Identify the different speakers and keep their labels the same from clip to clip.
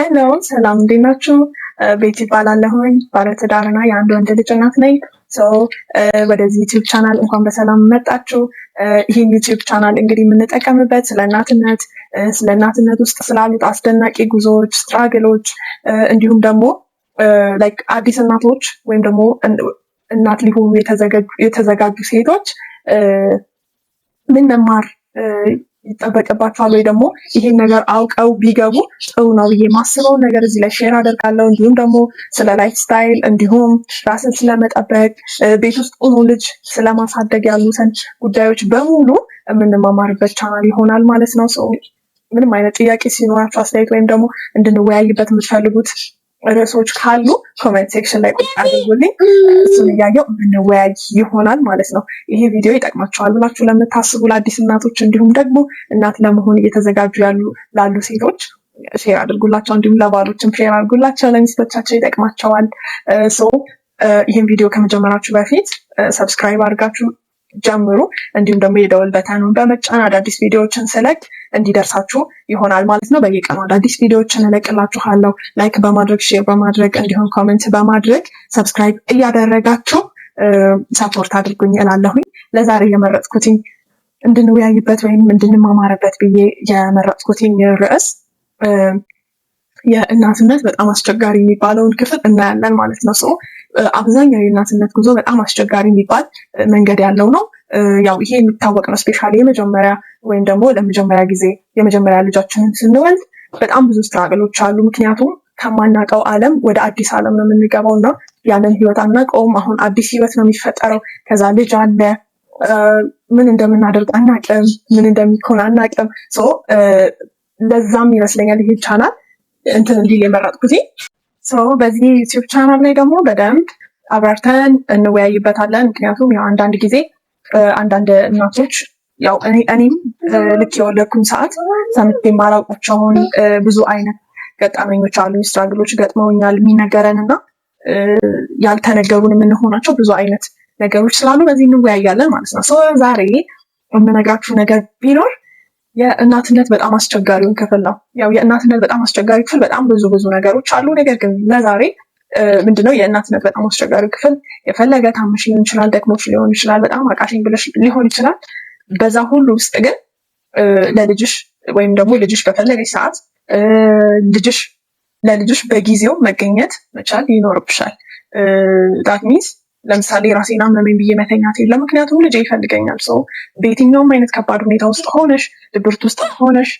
Speaker 1: Hello፣ ሰላም፣ እንዴት ናችሁ? ቤቲ እባላለሁኝ፣ ባለትዳርና የአንድ ወንድ ልጅ እናት ነኝ። So ወደዚህ YouTube channel እንኳን በሰላም መጣችሁ። ይህን YouTube channel እንግዲህ የምንጠቀምበት ስለ እናትነት ውስጥ ስላሉት አስደናቂ ጉዞዎች፣ struggle ኦች፣ እንዲሁም ደግሞ like አዲስ እናቶች ወይም ደግሞ እናት ሊሆኑ የተዘጋጁ ሴቶች ምን መማር ይጠበቅባቸዋል ወይ ደግሞ ይሄን ነገር አውቀው ቢገቡ ጥሩ ነው ብዬ የማስበውን ነገር እዚህ ላይ share አደርጋለሁ። እንዲሁም ደግሞ ስለ lifestyle፣ እንዲሁም ራስን ስለመጠበቅ፣ ቤት ውስጥ ሆኖ ልጅ ስለማሳደግ ያሉትን ጉዳዮች በሙሉ የምንማማርበት ቻናል ይሆናል ማለት ነው። ምንም አይነት ጥያቄ ሲኖራችሁ፣ አስተያየት ወይም ደግሞ እንድንወያይበት የምትፈልጉት ርዕሶች ካሉ comment section ላይ ቁጭ አድርጉልኝ። እሱን እያየው የምንወያይ ይሆናል ማለት ነው። ይሄ ቪዲዮ ይጠቅማቸዋል ብላችሁ ለምታስቡ ለአዲስ እናቶች እንዲሁም ደግሞ እናት ለመሆን እየተዘጋጁ ላሉ ሴቶች share አድርጉላቸው። እንዲሁም ለባሎችም share አድርጉላቸው፣ ለሚስቶቻቸው ይጠቅማቸዋል። So ይህን ቪዲዮ ከመጀመራችሁ በፊት subscribe አድርጋችሁ ጀምሩ። እንዲሁም ደግሞ የደወል button ኑን በመጫን አዳዲስ ቪዲዮዎችን ስለቅ እንዲደርሳችሁ ይሆናል ማለት ነው። በየቀኑ አዳዲስ ቪዲዮዎችን እለቅላችኋለሁ። Like በማድረግ፣ share በማድረግ፣ እንዲሁም comment በማድረግ፣ subscribe እያደረጋችሁ support አድርጉኝ እላለሁኝ። ለዛሬ የመረጥኩትኝ፣ እንድንወያይበት ወይም እንድንማማርበት ብዬ የመረጥኩትኝ ርዕስ የእናትነት በጣም አስቸጋሪ የሚባለውን ክፍል እናያለን ማለት ነው። አብዛኛው የእናትነት ጉዞ በጣም አስቸጋሪ የሚባል መንገድ ያለው ነው። ያው ይሄ የሚታወቅ ነው። Especially የመጀመሪያ ወይም ደግሞ ለመጀመሪያ ጊዜ የመጀመሪያ ልጃችንን ስንወልድ በጣም ብዙ struggle ኦች አሉ። ምክንያቱም ከማናውቀው ዓለም ወደ አዲስ ዓለም ነው የምንገባው እና ያንን ህይወት አናውቀውም። አሁን አዲስ ህይወት ነው የሚፈጠረው። ከዛ ልጅ አለ። ምን እንደምናደርግ አናውቅም። ምን እንደሚሆን አናውቅም። ለዛም ይመስለኛል ይሄ ቻናል እንትን እንዲል የመረጥኩት። በዚህ YouTube channel ላይ ደግሞ በደንብ አብራርተን እንወያይበታለን። ምክንያቱም ያው አንዳንድ ጊዜ አንዳንድ እናቶች፣ ያው እኔም ልክ የወለድኩኝ ሰዓት ሰምቼ የማላውቃቸውን ብዙ አይነት ገጠመኞች አሉ፣ struggle ኦች ገጥመውኛል። የሚነገረን እና ያልተነገሩን የምንሆናቸው ብዙ አይነት ነገሮች ስላሉ በዚህ እንወያያለን ማለት ነው። ዛሬ የምነግራችሁ ነገር ቢኖር የእናትነት በጣም አስቸጋሪውን ክፍል ነው። ያው የእናትነት በጣም አስቸጋሪ ክፍል በጣም ብዙ ብዙ ነገሮች አሉ። ነገር ግን ለዛሬ ምንድነው የእናትነት በጣም አስቸጋሪው ክፍል? የፈለገ ታመሽ ሊሆን ይችላል፣ ደክሞሽ ሊሆን ይችላል፣ በጣም አቃተኝ ብለሽ ሊሆን ይችላል። በዛ ሁሉ ውስጥ ግን ለልጅሽ ወይም ደግሞ ልጅሽ በፈለገች ሰዓት ለልጅሽ በጊዜው መገኘት መቻል ይኖርብሻል። That means ለምሳሌ ራሴን አመመኝ ብዬ መተኛት የለም። ምክንያቱም ልጄ ይፈልገኛል። So በየትኛውም አይነት ከባድ ሁኔታ ውስጥ ሆነሽ፣ ድብርት ውስጥ ሆነሽ፣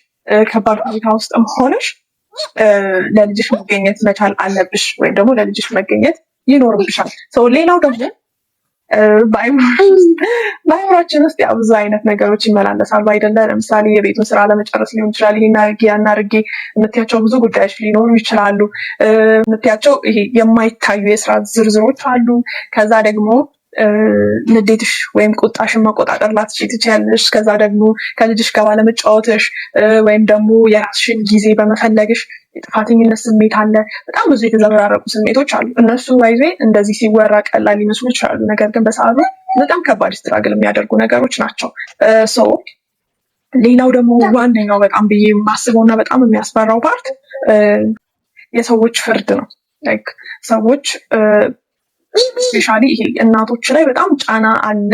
Speaker 1: ከባድ ሁኔታ ውስጥም ሆነሽ ለልጅሽ መገኘት መቻል አለብሽ ወይም ደግሞ ለልጅሽ መገኘት ይኖርብሻል። ሌላው ደግሞ በአይምሯችን ውስጥ ያው ብዙ አይነት ነገሮች ይመላለሳሉ አይደለ? ለምሳሌ የቤቱን ስራ ለመጨረስ ሊሆን ይችላል። ይሄን አድርጌ ያን አድርጌ የምትያቸው ብዙ ጉዳዮች ሊኖሩ ይችላሉ። የምትያቸው ይሄ የማይታዩ የስራ ዝርዝሮች አሉ። ከዛ ደግሞ ንዴትሽ ወይም ቁጣሽን መቆጣጠር ላትችይ ትችያለሽ። ከዛ ደግሞ ከልጅሽ ጋር ባለመጫወትሽ ወይም ደግሞ የራስሽን ጊዜ በመፈለግሽ የጥፋተኝነት ስሜት አለ። በጣም ብዙ የተዘበራረቁ ስሜቶች አሉ። እነሱ by the way እንደዚህ ሲወራ ቀላል ሊመስሉ ይችላሉ። ነገር ግን በሰዓቱ በጣም ከባድ struggle የሚያደርጉ ነገሮች ናቸው። So ሌላው ደግሞ ዋነኛው በጣም ብዬ የማስበው እና በጣም የሚያስፈራው part የሰዎች ፍርድ ነው። Like ሰዎች especially ይሄ እናቶች ላይ በጣም ጫና አለ።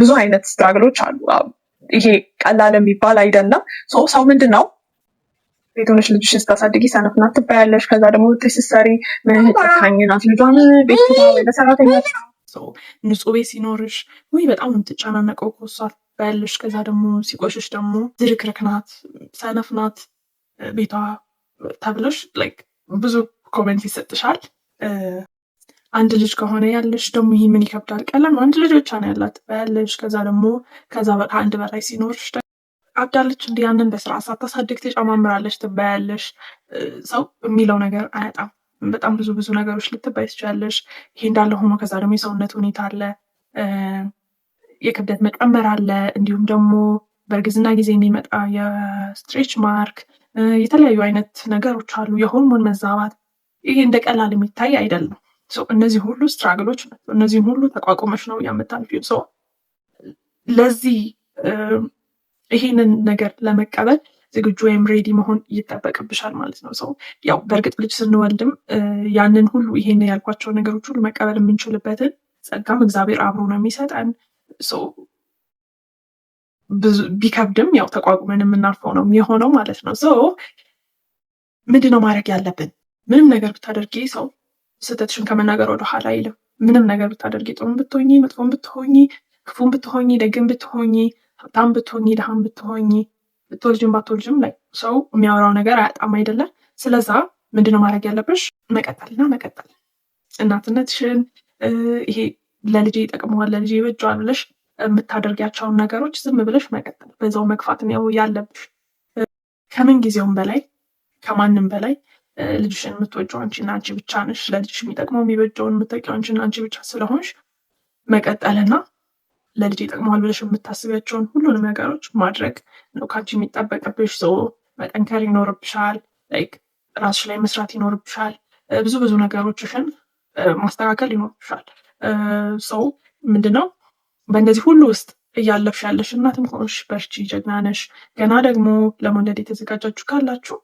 Speaker 1: ብዙ አይነት struggle ኦች አሉ። ይሄ ቀላል የሚባል አይደለም። ሰው ምንድን ነው፣ ቤት ሆነሽ ልጅሽን ስታሳድጊ ሰነፍ ናት ትባያለሽ። ከዛ ደግሞ ስትሰሪ ምን ጨካኝ ናት፣ ልጇን ቤት ወይ ለሰራተኛ
Speaker 2: ንጹህ ቤት ሲኖርሽ ወይ በጣም ነው የምትጨናነቀው እኮ እሷ ትባያለሽ። ከዛ ደግሞ ሲቆሽሽ ደግሞ ዝርክርክ ናት፣ ሰነፍ ናት ቤቷ ተብለሽ like ብዙ comment ይሰጥሻል። አንድ ልጅ ከሆነ ያለሽ ደግሞ ይህ ምን ይከብዳል? ቀላል ነው። አንድ ልጅ ብቻ ነው ያላት ትባያለሽ። ከዛ ደግሞ ከዛ ከአንድ በላይ ሲኖርሽ አብዳለች እንዲ፣ ያንን በስርዓት ሳታሳድግ ትጨማምራለች ትባያለሽ። ሰው የሚለው ነገር አያጣም። በጣም ብዙ ብዙ ነገሮች ልትባይ ትችያለሽ። ይሄ እንዳለ ሆኖ ከዛ ደግሞ የሰውነት ሁኔታ አለ፣ የክብደት መጨመር አለ፣ እንዲሁም ደግሞ በእርግዝና ጊዜ የሚመጣ የ stretch mark፣ የተለያዩ አይነት ነገሮች አሉ፣ የሆርሞን መዛባት። ይሄ እንደ ቀላል የሚታይ አይደለም። እነዚህ ሁሉ struggle ኦች ናቸው። እነዚህን ሁሉ ተቋቁመሽ ነው የምታልፊው። ለዚህ ይሄንን ነገር ለመቀበል ዝግጁ ወይም ready መሆን ይጠበቅብሻል ማለት ነው። So ያው በእርግጥ ልጅ ስንወልድም ያንን ሁሉ ይሄን ያልኳቸው ነገሮች ሁሉ መቀበል የምንችልበትን ጸጋም እግዚአብሔር አብሮ ነው የሚሰጠን። ብዙ ቢከብድም ያው ተቋቁመን የምናልፈው ነው የሚሆነው ማለት ነው። So ምንድነው ማድረግ ያለብን? ምንም ነገር ብታደርጊ ሰው ስህተትሽን ከመናገር ወደኋላ አይልም። ምንም ነገር ብታደርጊ፣ ጥሩም ብትሆኚ፣ መጥፎም ብትሆኚ፣ ክፉም ብትሆኚ፣ ደግም ብትሆኚ፣ ሀብታም ብትሆኚ፣ ድሃም ብትሆኚ፣ ብትወልጅም ባትወልጅም like ሰው የሚያወራው ነገር አያጣም አይደለም። ስለዛ ምንድነው ማድረግ ያለብሽ? መቀጠልና መቀጠል። እናትነትሽን ይሄ ለልጄ ይጠቅመዋል፣ ለልጄ ይበጀዋል ብለሽ የምታደርጊያቸውን ነገሮች ዝም ብለሽ መቀጠል፣ በዛው መግፋት ነው ያለብሽ። ከምን ጊዜውም በላይ፣ ከማንም በላይ ልጅሽን የምትወጂው አንቺና አንቺ ብቻ ነሽ። ለልጅሽ የሚጠቅመው የሚበጀውን የምታውቂው አንቺና አንቺ ብቻ ስለሆንሽ መቀጠልና ለልጅ ይጠቅመዋል ብለሽ የምታስቢያቸውን ሁሉንም ነገሮች ማድረግ ነው ከአንቺ የሚጠበቅብሽ። So መጠንከር ይኖርብሻል። Like ራስሽ ላይ መስራት ይኖርብሻል። ብዙ ብዙ ነገሮችሽን ማስተካከል ይኖርብሻል። So ምንድነው፣ በእነዚህ ሁሉ ውስጥ እያለፍሽ ያለሽ እናትም ከሆንሽ በርቺ፣ ጀግና ነሽ። ገና ደግሞ ለመውለድ የተዘጋጃችሁ ካላችሁ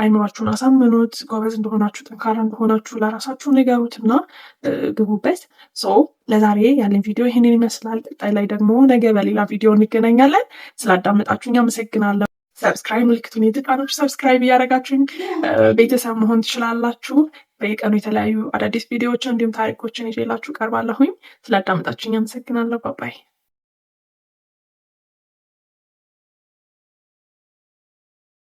Speaker 2: አይምሯችሁን አሳምኑት። ጎበዝ እንደሆናችሁ፣ ጠንካራ እንደሆናችሁ ለራሳችሁ ንገሩት እና ግቡበት። So ለዛሬ ያለን ቪዲዮ ይህንን ይመስላል። ቀጣይ ላይ ደግሞ ነገ በሌላ ቪዲዮ እንገናኛለን። ስላዳመጣችሁኝ አመሰግናለሁ። Subscribe ምልክቱን የተጫናችሁ subscribe እያደረጋችሁኝ ቤተሰብ መሆን ትችላላችሁ። በየቀኑ የተለያዩ አዳዲስ ቪዲዮዎችን እንዲሁም ታሪኮችን ይዤላችሁ ቀርባለሁኝ። ስላዳመጣችሁኝ አመሰግናለሁ። Bye bye።